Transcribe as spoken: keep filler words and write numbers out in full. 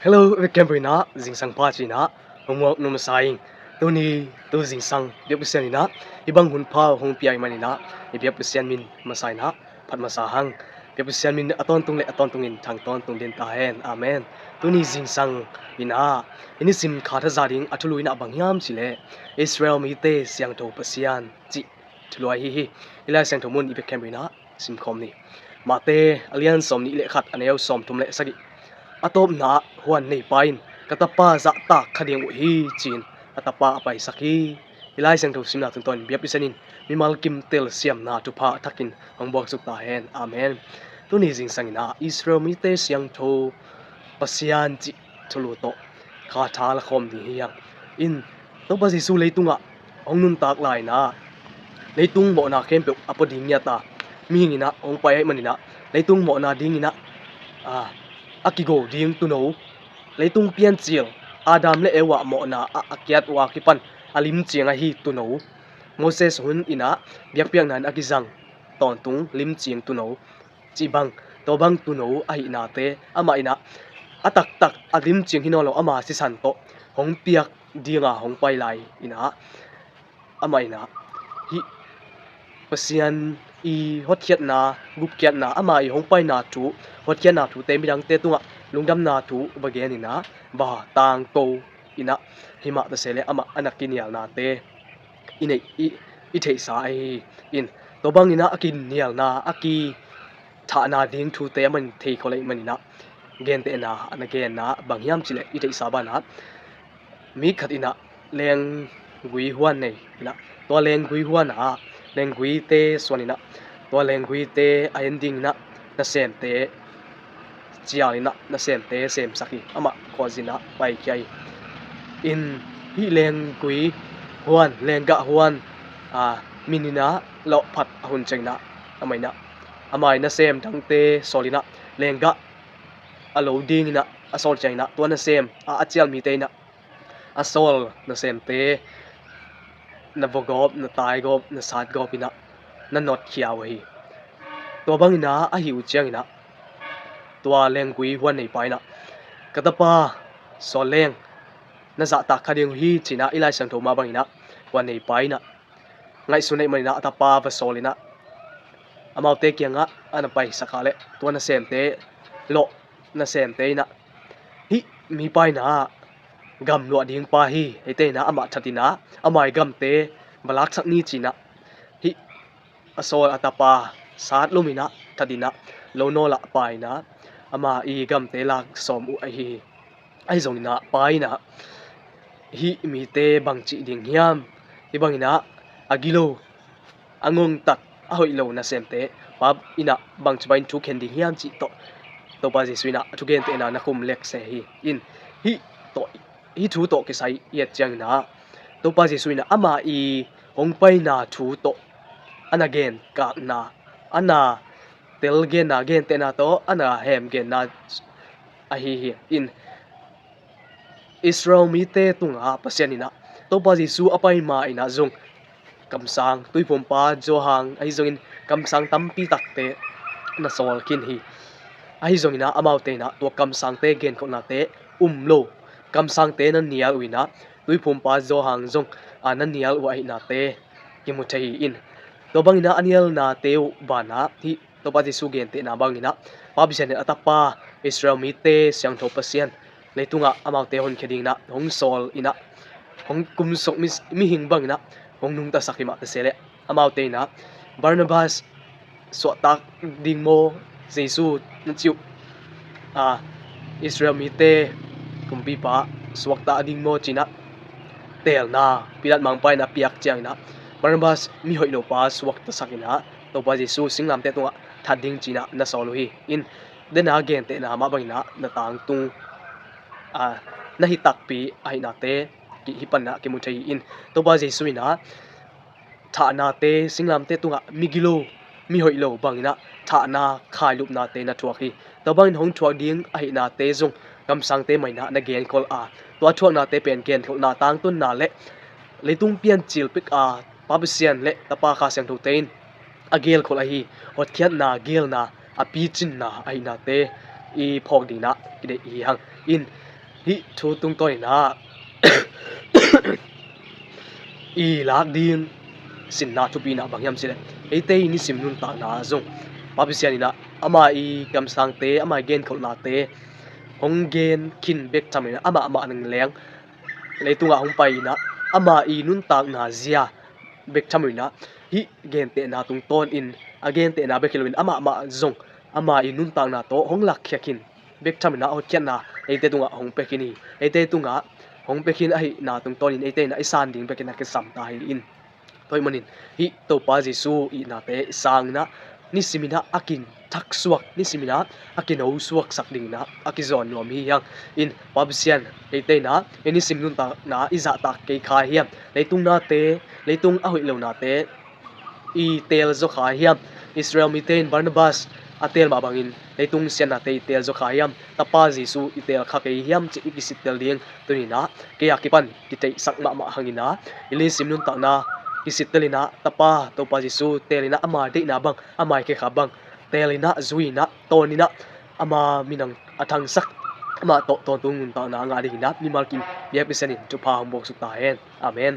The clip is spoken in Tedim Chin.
Hello, i vek khempeuh in ah zingsang pha ci-in ah hong muak nuam masa ing. Tuni tu zingsang biak Pasian in ah hih bang hun pha hong pia ahih manin ah i biak Pasian min masa in ah phat masa hang. Biak Pasian min a tawntung le a tawntungin thang tawntung den ta hen. Amen. Tuni zingsang in ah i nisim kha thaza ding a thulu in ah bang hiam cih leh Israel mite siangtho Pasian cih thulu ahi hi. I Lai Siangtho mun i vek khempeuh in ah simkhawm ni. Matthai a lian sawmnih le khat, a neu sawmthum le sagih. A tawpna ah huan neipa in, "Ka tapa zahtak kha ding uh hi," ci-in a tapa a paisak hi. I Lai Siangtho simna tungtawnin biak Pasian in mimal kimtel siamna thupha a thakin hong buaksuk ta hen. Amen. Tuni zingsang in ah Israel mite siangtho Pasian cih thulu tawh kha tha lakhawm ding hi hang. In Topa Jesu leitungah hong nuntak lai-in ah leitung mawhna khempeuh a pua ding ngiat a, mihing in ah hong pai ahih manin ah leitung mawhna dingin ah, a, a kigo ding tuuno, leitung piancil Adam le Eva mawhna ah a kiat uh a kipan a limciang ahi tuuno, Moses hun in ah biakpiakna in a kizang tawntung limciang tuuno cih bang, tua bang tuuno ahihnate amah in ah a taktak a limciang hi nawn lo ama sisan tawh hong piak dinga hong pai lai in ah amah in ah hih Pasian i hotkhiatna, gupkhiatna, ama i hong paina thu, hotkhiatna thute midangte tungah lungdamna thu va gen in ah va tangko in ah, himah ta se leh amah a na kinialnate i neih, i, i theihsa ahi hi. In tua bangin ah a kinialna, a kithahna ding thute amah in thei khol ahih manin ah gentehna a na genna bang hiam cih leh i theihsa banah mi khat in ah lenggui huan nei in ah tua lenggui huan ah lengguite suan in ah tua lengguite a en dingin ah nasemte cial in ah nasemte semsak hi. Amah khuazin ah paikhia hi. In hih lenggui huan, lenggah huan, a, min in ah lawhphat a hun ciangin ah amah in ah ama i nasem dangte sawl in ah lenggah a lo dingin ah a sawl ciangin ah tua nasem a, a cial mite in ah a sawl nasemte na vua gawp, na tai gawp, na sat gawp in ah na nawtkhia uh ahi. Tua bangin ah a hih uh ciangin ah tua lenggui huan neipa in ah, "Ka tapa sawl leng, na zahtak kha ding uh hi," ci-in ah i Lai Siangtho mah bangin ah huan neipa in ah ngaihsun ahih manin ah a tapa va sawl in ah amaute kiangah a na paisak a leh tua nasemte, lawh nasemte in ah, "Hih mipa in ah gam luah ding pa hi, eite in ah amah that in ah ama i gamte va laksak ni," ci-in ah hih a sawl a tapa sat lum in ah that in ah lo nawl ah pai in ah ama i gamte lak sawm uh ahi hi. Ahi zongin ah pa in ah, "Hih mite bangci ding hiam? Hih bangin ah a gilo, a ngongtat, a hoih lo nasemte pa in ah bangci bangin thu khen ding hiam?" cih tawh Topa Jesu in ah a thugentehna na khum lek se hi. In hih tawh, hih thu tawh kisai i et ciangin ah Topa Jesu in ah ama i hong paina thu tawh a na gen kakna, a na tel genna, gentehna tawh a na hem genna ahi hi. In Israel mite tungah Pasian in ah Topa Jesu a pai ma in ah zong kamsang, Tuiphumpa, Johan, ahi zongin kamsang tampi takte na sawl khin hi. Ahi zongin ah amaute in ah tua kamsangte genkholhnate um lo, kamsangte na nial uh in ah Tuiphumpa, Johan zong, a, na nial uh ahihnate kimu thei hi. In tua bangin ah a nialnate uh banah hih Topa Jesu gentehna bangin ah Pa Pasian in a tapa Israel mite siangtho Pasian leitungah amaute honkhia dingin ah hong sawl in ah hong kumsuk mi, mihing bangin ah hong nungtasak hi mah ta se leh amaute in ah Barnabas suahtak ding maw, Jesu na cih uh, a, Israel mite kumpipa suakta ding maw ci-in ah teelna Pilat mangpa in ah piak ciangin ah Barnabas mihoih lopa suaktasak in ah Topa Jesu singlamteh tungah that ding ci-in ah na sawl uh hi. In dena gentehna mah bangin ah na tangtung, a, na hi takpi ahihnate hih panah kimu thei hi. In Topa Jesu in ah thahnate, singlamteh tungah migilo, mihoih lo bangin ah thahna khailupnate na thuak hi. Tua bangin hong thuak ding ahihnate zong kamsangte mah in ah na genkhol a, tua thuaknate pen genkholhna, tangtunna le leitung piancil pek a Pa Pasian le Tapa Kha Siangthote in a gelkholh ahi hotkhiatna, gelna, a picinna ahihnate i phawk dingin ah kideih hi hang. In Hih thu tungtawn inah i lak ding sinna thupina bang hiam cileh, eite i nisim nuntakna zong Pa Pasian inah ama i kamsangte, ama i genkholhnate hong gen khin bek tham inah amah mah nangleng leitungah hong pai inah ama i nuntakna zia bek tham inah hih gentehna tungtawn in a gentehna bek hi loin amah mah zong ama i nuntakna tawh hong lakkhia khin bek tham inah hotkhiatna eite tungah hong pia khin hi. Eite tungah hong pia khin ahihna tungtawn in eite inah i san ding bek inah kisam ta hi in. Tua ahih manin hih Topa Jesu i ihnate i sang inah nisim inah a kin thaksuak, nisim inah a kinosuaksak ding inah a kizawn nuam hi hang in. Pa Pasian, eite inah i nisim nuntakna i zahtak kei kha hiam? Leitung nate, leitung a hoih lo nate i teel zaw kha hiam? Israel mite in Barnabas a teel mah bangin leitung siannate i teel zaw kha hiam? Tapa Jesu i teel kha kei hiam cih i kisittel ding tuni inah kei a kipan kitheihsak mahmah hang inah i nisim nuntakna kisittel inah Tapa Topa Jesu teel inah ama deihna bang, ama i khekhap bang teel inah zui inah tawn inah ama minang a thangsak, amah tawh tawntung nuntakna a ngah ding inah mimal kim biak Pasian in thupha hong buaksuk ta hen. Amen.